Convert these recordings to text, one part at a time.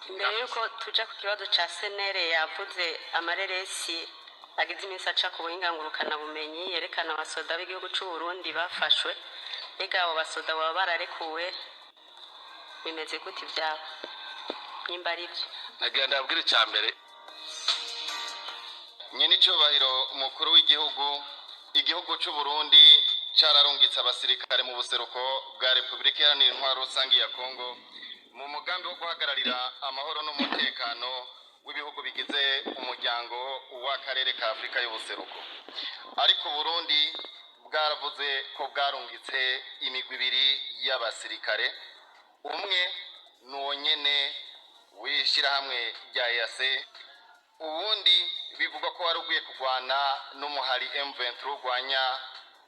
Imbere y'uko tuja ku kibazo ca senere, yavuze amareresi agize iminsi aca ku buhinga ngurukanabumenyi yerekana abasoda b'igihugu c'u Burundi bafashwe. Mbega abo basoda baba bararekuwe? Bimeze gute ivyabo, nimba ari vyo? Nagira ndabwira icya mbere. Nyenicubahiro umukuru w'igihugu, igihugu c'u Burundi cararungitse abasirikare mu buseruko bwa Repubulika Iharanira Intwaro Rusange ya Kongo mu mugambi wo guhagararira amahoro n'umutekano w'ibihugu bigize umuryango w'akarere ka Afurika y'ubuseruko. Ariko Burundi bwaravuze ko bwarungitse imigwi ibiri y'abasirikare: umwe ni uwo nyene w'ishirahamwe rya EAC, uwundi bivugwa ko wari ugiye kurwana n'umuhari M23 urwanya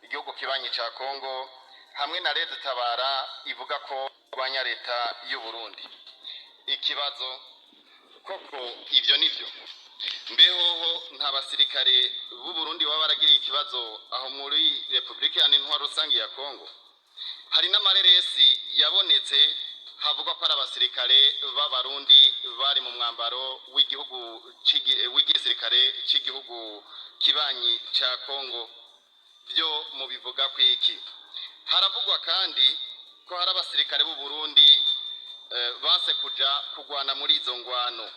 igihugu kibanyi ca Congo, hamwe na Red Tabara ivuga ko urwanya leta y'u Burundi. Ikibazo: koko ivyo nivyo? Mbehoho nta basirikare b'u Burundi baba baragiriye ikibazo aho muri Repubulika Iharanira Intwaro Rusange ya Congo? Hari n'amareresi yabonetse havugwa ko ari abasirikare b'Abarundi bari mu mwambaro w'igihugu w'igisirikare cy'igihugu kibanyi ca Congo. Byo mubivuga kwiki? Haravugwa kandi ko hari abasirikare b'u Burundi banse kuja kugwana muri izo ngwano,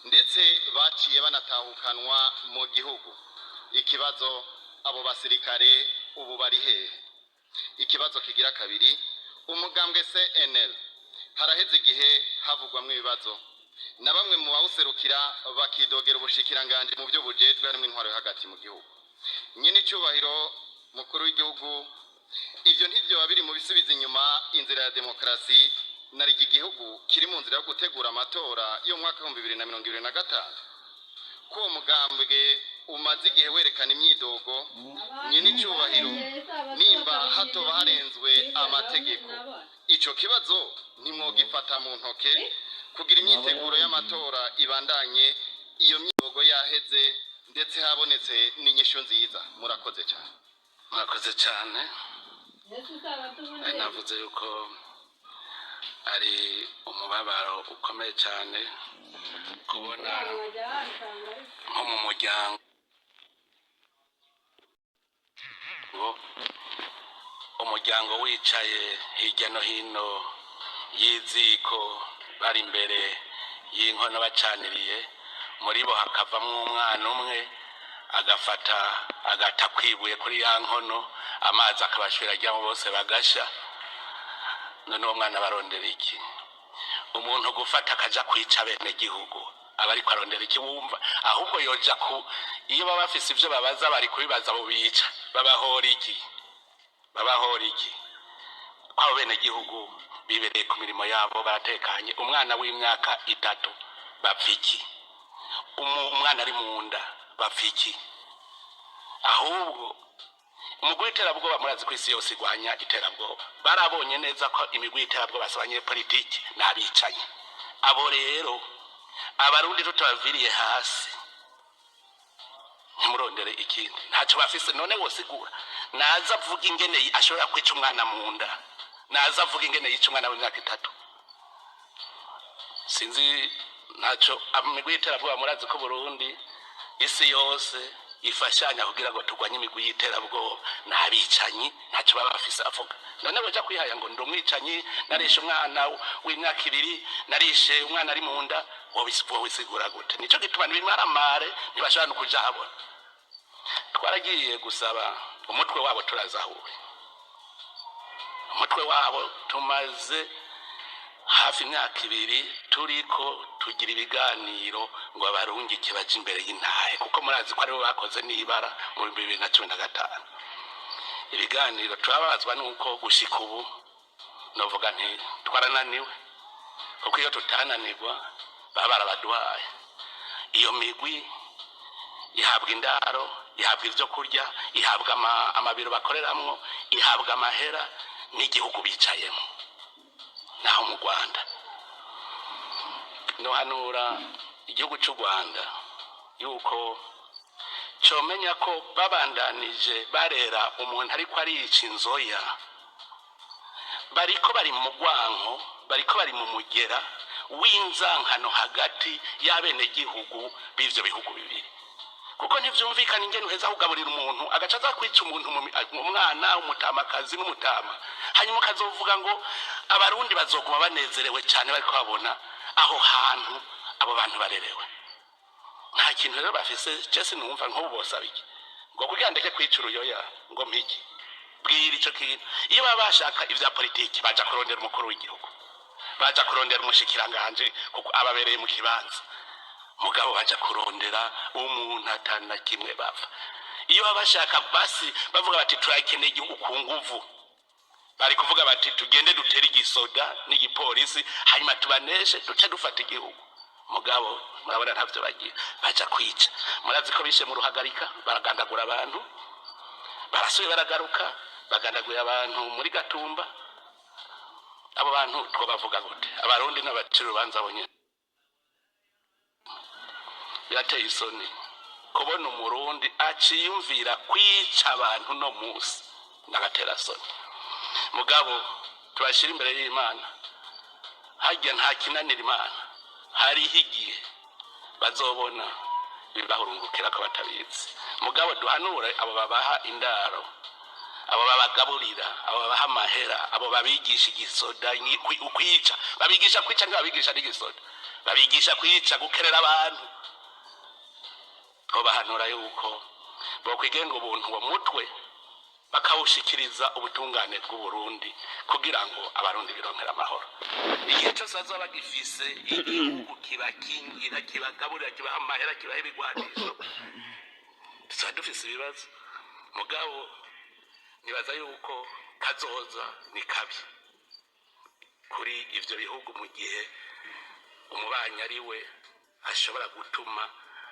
ndetse baciye banatahukanwa mu gihugu. Ikibazo: abo basirikare ubu bari hehe? Ikibazo kigira kabiri: umugambwe CNL haraheze igihe havugwamwo ibibazo, na bamwe mu bawuserukira bakidogera ubushikiranganje mu byo bujejwe, harimo intwaro yo hagati mu gihugu. Nyine icyubahiro mukuru w'igihugu, ivyo ntivyoba biri mu bisubiza inyuma inzira ya demokarasi, narigi igihugu kiri mu nzira yo gutegura amatora yo mu mwaka 2025, ko uwo mugambwe umaze igihe werekana imyidogo? Nyine icyubahiro, nimba hatoba harenzwe amategeko, ico kibazo ntimwogifata mu ntoke kugira imyiteguro y'amatora ibandanye iyo myidogo yaheze, ndetse habonetse n'inyishu nziza? Murakoze cyane. Murakoze cyane. Navuze yuko ari umubabaro ukomeye cyane kubona nko mu muryango, umuryango wicaye hirya no hino y'iziko, bari imbere y'inkono bacaniriye, muri bo hakavamwo umwana umwe agafata agata kwibuye kuri ya nkono, amazi akabashwira ajyamo, bose bagasha. None uwo mwana barondera iki? Umuntu gufata akaja kwica bene gihugu aba ariko arondera iki? Wumva ahubwo yoja ku iyo baba bafise ivyo babaza, bari kubibaza abo bica. Babahora iki? Babahora iki? Ko abo bene gihugu bibereye ku mirimo yabo, baratekanye, umwana w'imyaka 3 bapfa iki? Umwana ari mu nda bapfa iki? Ahubwo umugwi w'iterabwoba, murazi ko isi yose igwanya iterabwoba, barabonye neza ko imigwi y'iterabwoba si abanyepolitiki, n'abicanyi. Abo rero Abarundi tutabaviriye hasi, ntimurondere ikindi, ntacyo bafise. None wosigura naza avuga ingene ashobora kwica umwana mu nda, naza avuga ingene yica umwana w'imyaka 3. Sinzi, ntacyo. Imigwi y'iterabwoba, murazi ko Burundi isi yose ifashanya kugira ngo turwanye imigwi y'iterabwoba, n'abicanyi ntacyo baba bafise. Avuga none boja kwihaya ngo ndi umwicanyi, narishe umwana w'imyaka 2, narishe umwana ari mu nda, wowisigura gute? Nico gituma n'ibimaramare ntibashobora no kuja habona. Twaragiye gusaba umutwe wabo, turazahuye umutwe wabo, tumaze hafi imyaka 2 turiko tugira ibiganiro ngo abarungike baje imbere y'intahe, kuko murazi ko aribo bakoze n'ibara mu 2015. Ibiganiro turababazwa nuko gushika ubu novuga nti twarananiwe, kuko iyo tutananirwa baba barabaduhaye. Iyo migwi ihabwa indaro, ihabwa ibyo kurya, ihabwa amabiro bakoreramwo, ihabwa amahera n'igihugu bicayemo. Naho mu Rwanda, nohanura igihugu cy'u Rwanda yuko comenya ko babandanije barera umuntu ariko arica inzoya, bariko bari mu rwanko, bariko bari mu mugera. w'inzankano hagati y'abenegihugu b'ivyo bihugu bibiri, kuko ntivyumvikana ingene uheza kugaburira umuntu agaca aza kwica umuntu umwana, umutamakazi n'umutama, hanyuma ukazovuga ngo Abarundi bazoguma banezerewe cyane bariko babona aho hantu abo bantu barerewe. Nta kintu rero bafise. Je sinumva nk'ubu bosaba iki ngo kugira ndeke kwica uruyoya, ngo mpiki bwira ico kintu. Iyo baba bashaka ivya politiki, baja kurondera umukuru w'igihugu, baja kurondera umushikiranganje, kuko ababereye mu kibanza. Mugabo baja kurondera umuntu atana kimwe bapfa. Iyo baba bashaka basi bavuga bati turakeneye igihugu ku nguvu, bari kuvuga bati tugende dutere igisoda n'igipolisi, hanyuma tubaneshe, duce dufata igihugu. Mugabo murabona ntavyo bagira, baja kwica. Murazi ko bishe mu Ruhagarika, baragandagura abantu, barasuye baragaruka bagandaguye abantu muri Gatumba. Abo bantu twobavuga gute? Abarundi n'abacira urubanza bonyene. Birateye isoni kubona Umurundi aciyumvira kwica abantu no musi, n'agatera soni. Mugabo tubashyira imbere y'Imana. Harya nta kinanira Imana. Hariho igihe bazobona bibahurungukira ko batabizi. Mugabo duhanure abo babaha indaro, abo babagaburira, abo babaha amahera, abo babigisha igisoda kwica. Babigisha kwica, ntibabigisha n'igisoda, babigisha kwica, gukerera abantu. Bahanura yuko bokwigenga ubuntu uwo mutwe, bakawushikiriza ubutungane bw'Uburundi, kugira ngo Abarundi bironkere amahoro. Igihe cyose bazaba bagifise igihugu kibakingira, kibagaburira, kibaha amahera, kibaha ibigwanisho, tuzaba dufise ibibazo. Mugabo nibaza yuko kazoza ni kabi kuri ivyo bihugu mu gihe umubanyi ari we ashobora gutuma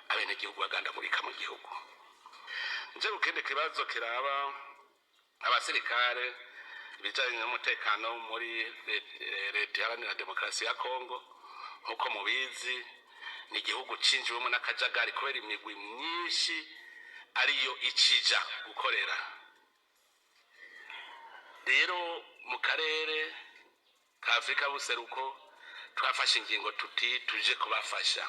abenegihugu bagandagurika mu gihugu. Nje ku kindi kibazo kiraba abasirikare, ibijanye n'umutekano muri Leta Iharanira Demokarasi ya Kongo. Nk'uko mubizi, ni igihugu cinjiwemo n'akajagari kubera imigwi myinshi ariyo icija gukorera. Rero mu karere ka Afurika buseruko twafashe ingingo tuti tuje kubafasha.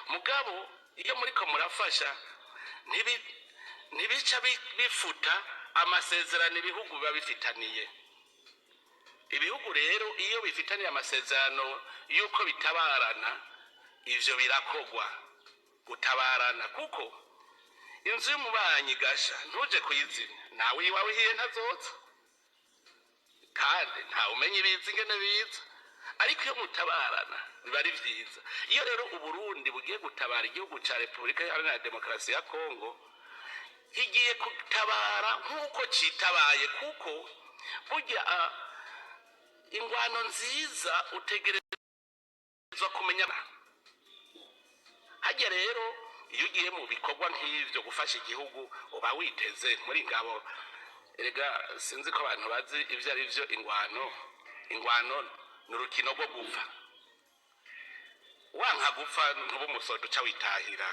Mugabo iyo muriko murafasha, ntibica bifuta amasezerano ibihugu biba bifitaniye. Ibihugu rero iyo bifitaniye amasezerano y'uko bitabarana, ivyo birakogwa gutabarana, kuko inzu y'umubanyi gasha ntuje kuyizimya, nawe iwawe ihiye ntazotsa, kandi ntawe umenya ibiza ingene biza. Ariko iyo mutabarana biba ari vyiza. Iyo rero Uburundi bugiye gutabara igihugu ca Repubulika Iharanira Demokarasi ya Kongo, kigiye gutabara nk'uko citabaye, kuko burya ingwano nziza utegerezwa kumenya hajya. Rero iyo ugiye mu bikorwa nk'ivyo gufasha igihugu, uba witeze muri ngabo. Erega sinzi ko abantu bazi ivyo ari vyo ingwano. Ingwano ni urukino rwo gupfa. Wanka gupfa, ntuba umusoda, uca witahira.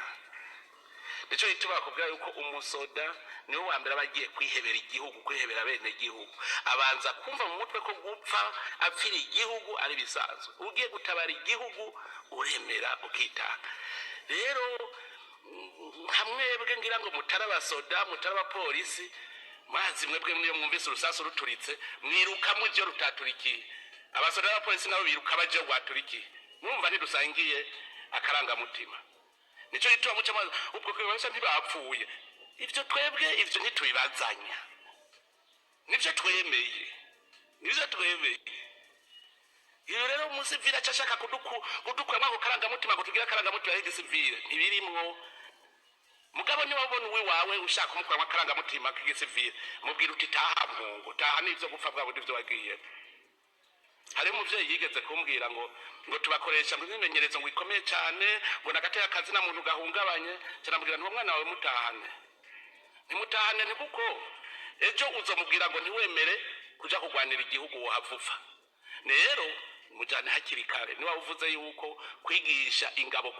Nico gituma bakubwira yuko umusoda niwe wa mbere aba agiye kwihebera igihugu, kwihebera bene igihugu. Abanza kumva mu mutwe ko gupfa apfira igihugu ari bisanzwe. Ugiye gutabara igihugu, uremera ukitanga. Rero nka mwebwe ngira ngo mutari abasoda, mutari abapolisi, mazi mwebwe niyo mwumvise urusasu ruturitse mwiruka mujyo rutaturikiye. Abasoda n'abapolisi nabo biruka baje rwaturikiye. Mwumva ntidusangiye akarangamutima. Nico gituma muca ubwo kwibasha ntibapfuye. Ivyo twebwe ivyo ntitubibazanya, nivyo twemeye, nivyo twemeye. Iyo rero umusivile aca ashaka kudukuramwo ako karangamutima ngo tugire akarangamutima k'igisivile, ntibirimwo. Mugabo niba ubona uwiwawe ushaka kumukuramwo akarangamutima k'igisivile, mubwira uti taha mpungu, taha, n'ivyo gupfa bwabo nivyo wagiye. Hariho umuvyeyi yigeze kumbwira ngo tubakoresha ngo imyimenyerezo ngo ikomeye cyane, ngo nagateka akazi na muntu gahungabanye. Canamubwira nti uwo mwana wawe mutahane, ntimutahane, ni kuko ejo uzomubwira ngo ntiwemere kuja kurwanira igihugu, wohava upfa. Rero mujane hakiri kare. Niba uvuze yuko kwigisha ingabo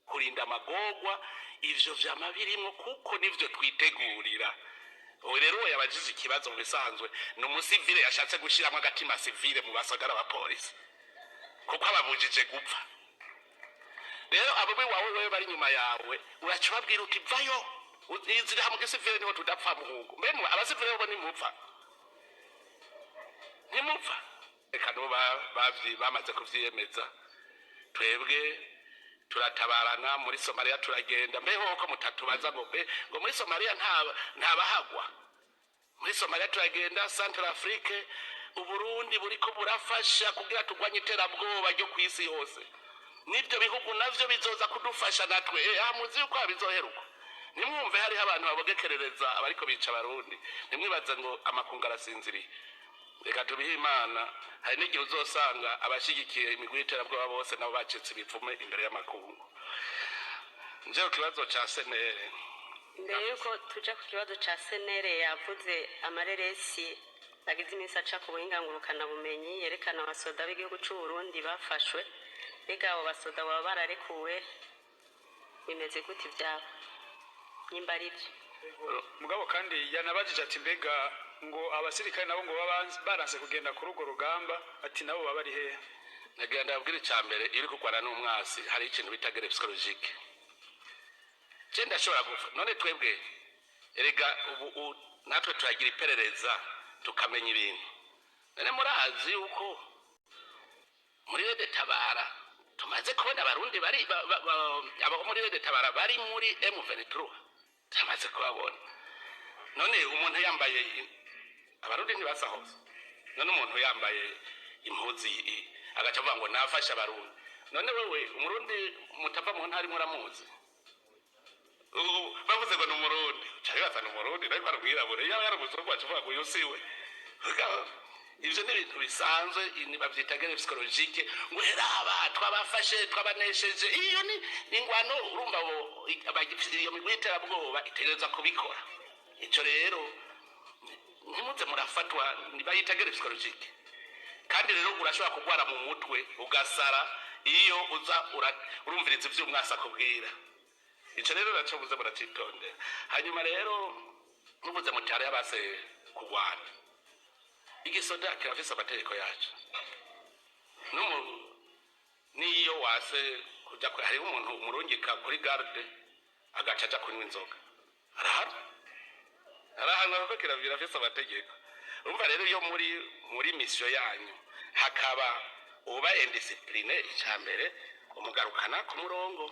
kurinda amagorwa, ivyo vyama birimwo, kuko nivyo twitegurira. Ubu rero uwo yabajije ikibazo, mu bisanzwe ni umusivile yashatse gushyiramo agatima sivile mu basoda n'abapolisi, kuko ababujije gupfa. Rero abo biwawe, wewe bari inyuma yawe, uraca ubabwira uti: "Vayo, inzira mu gisivile niho tudapfa." Muhungu, mbe abasivile bo nimupfa? Ntimupfa. Reka nabo bamaze kuvyiyemeza. Twebwe turatabarana muri Somaliya, turagenda. Mbeho ko mutatubaza ngo mbe ngo muri Somaliya ntabahagwa? Muri Somaliya turagenda, Central Afrique. Uburundi buriko burafasha kugira turwanye iterabwoba ryo ku isi yose. N'ibyo bihugu navyo bizoza kudufasha natwe. Muzi yuko bizoheruka. Nimwumve, hariho abantu babogekerereza abariko bica Abarundi. Nimwibaze ngo amakungu arasinziriye. Reka tubihe Imana. Hari n'igihe uzosanga abashigikiye imigwi y'iterabwoba bose nabo bacitse ibivume imbere y'amakungu. Nje ku kibazo ca CNR. Mbere yuko tuja ku kibazo ca CNR, yavuze amareresi agize iminsi aca ku buhinga ngurukanabumenyi yerekana abasoda b'igihugu c'u Burundi bafashwe. Mbega abo basoda baba bararekuwe? Bimeze gute ivyabo, nimba ari byo? Mugabo kandi yanabajije ati: mbega ngo abasirikare nabo ngo baba baranse kugenda kuri urwo rugamba, ati nabo baba bari hehe? Nagira ndababwira, icya mbere, iyo uri kurwana n'umwasi hari ikintu bita guerre psychologique. Je ndashobora gupfa. None twebwe erega ubu natwe turagira iperereza, tukamenya ibintu. None murazi yuko muri RED Tabara tumaze kubona Abarundi bari abo muri RED Tabara bari muri M23? Tumaze kubabona. None umuntu yambaye Abarundi ntibasa hose. None umuntu yambaye impuzu agaca avuga ngo nafashe Abarundi, none wewe Umurundi mutava mu ntara imwe uramuzi? Ubu bavuze ngo ni Umurundi, uca wibaza ni Umurundi, ariko ari umwirabure. Yaba yari umuzungu, waca uvuga ngo uyu si we. Ivyo ni ibintu bisanzwe, bavyita guerre psychologique, ngo heraba twabafashe, twabanesheje. Iyo ni ingwano. Urumva bo iyo migwi y'iterabwoba itegereza kubikora. Ico rero ntimuze murafatwa, bayita guerre psychologique. Kandi rero urashobora kurwara mu mutwe ugasara iyo uza urumviriza ivyo umwasi akubwira. Ico rero naco muze muracitondera. Hanyuma rero muvuze muti hariho abase kurwana, igisoda kirafise amategeko yaco. Niyo wase kuja hariho umuntu umurungika kuri garde agaca aja kunywa inzoga, arahari, arahanwa, kuko kirafise amategeko. Urumva rero, iyo muri mission yanyu hakaba uba indiscipliné, icya mbere umugarukana ku murongo.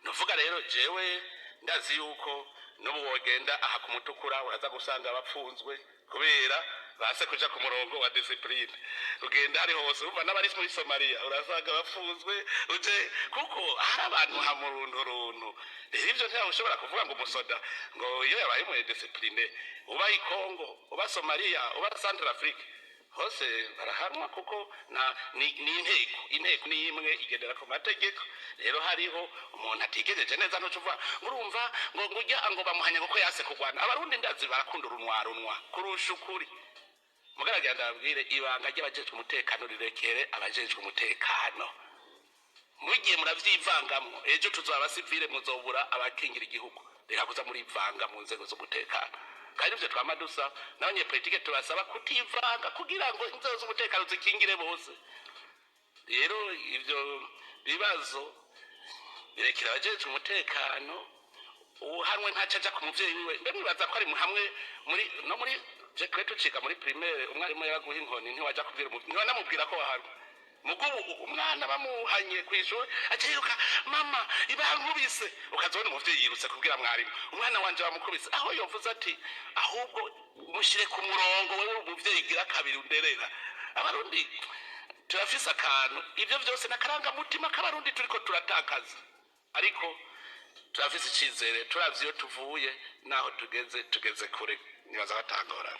Nuvuga rero, jewe ndazi yuko n'ubu wogenda aha ku Mutukura, uraza gusanga bapfunzwe kubera base kuja ku murongo wa discipline. Ugenda hari hose, urumva n'abari muri Somalia urasanga bapfunzwe uje, kuko hari abantu ha muruntu runtu. Rero ivyo ntawe ushobora kuvuga ngo umusoda ngo iyo yabaye mu discipline, uba i Congo, uba Somalia, uba Central Afrique, hose barahanwa, kuko na ni inteko. Inteko ni imwe, igendera ku mategeko. Rero hariho umuntu atigejeje neza, ntuca uvuga ngo urumva ngo ujya ngo bamuhanye kuko yase kurwana. Abarundi ndazi barakunda urunwa runwa kurusha ukuri. Mugaragira ndababwire, ibanga ry'abajejwe umutekano rirekere abajejwe umutekano. Mugiye muravyivangamwo, ejo tuzoba abasivile, muzobura abakingira igihugu. Reka kuza murivanga mu nzego z'umutekano. Kandi ivyo twama dusa n'abanyepolitike, tubasaba kutivanga kugira ngo inzego z'umutekano zikingire bose. Rero ivyo bibazo birekera abajejwe umutekano. Uhanwe ntaco aja ku muvyeyi wiwe. Mbe mwibaza ko ari hamwe muri no muri je twe tuciga muri primaire, umwarimu yaraguha inkoni, ntiwaja kubwira ntiwanamubwira ko wahanwe. Mugubu umwana bamuhanye kw'ishuri aca yiruka: "Mama, ibankubise!" Ukazabona umuvyeyi yirutse kubwira mwarimu: "Umwana wanje bamukubise." Aho yovuze ati: "Ahubwo mushire ku murongo, wewe umuvyeyi gira kabiri underera." Abarundi turafise akantu. Ivyo vyose n'akarangamutima k'Abarundi turiko turatakaza, ariko turafise icizere. Turavye iyo tuvuye n'aho tugeze, tugeze kure. Nibaza batangorana.